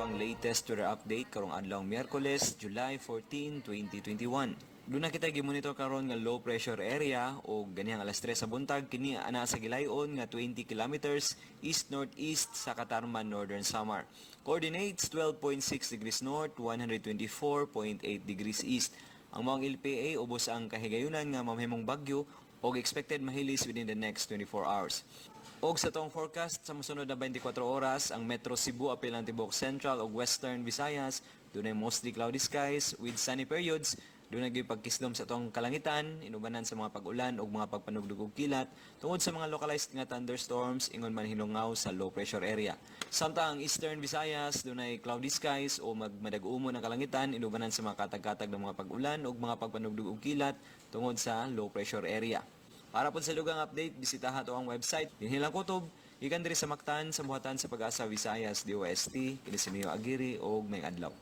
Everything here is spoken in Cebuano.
ang latest weather update karong adlaw Miyerkules, July 14, 2021. Duna kita gimonitor karon nga low pressure area o ganihang alas 3 sa buntag, kini ana sa gilayon nga 20 kilometers east northeast sa Catarman, Northern Samar. Coordinates 12.6 degrees north, 124.8 degrees east. Ang maong LPA ubos ang kahigayunan nga mamahimong bagyo og expected mahilis within the next 24 hours. Og sa atong forecast sa mosunod na 24 oras, ang Metro Cebu apil ang tibuok Central ug Western Visayas, dunay mostly cloudy skies with sunny periods. Dunay gyud pagkislom sa atong kalangitan, inubanan sa mga pag-ulan ug mga pagpanugdog og kilat tungod sa mga localized nga thunderstorms ingon man hinungaw sa low pressure area. Samtang ang Eastern Visayas, dunay cloudy skies o magmadag-umon ang kalangitan, inubanan sa mga katag-katag ng mga pag-ulan ug mga pagpanugdog og kilat tungod sa low pressure area. Para po sa dugang update, bisitaha ato ang website. Dinhi lang kutob, gikan diri sa Mactan, sa Buhatan sa Pag-asa, Visayas, DOST, kini si Mio Aguirre og maayong adlaw.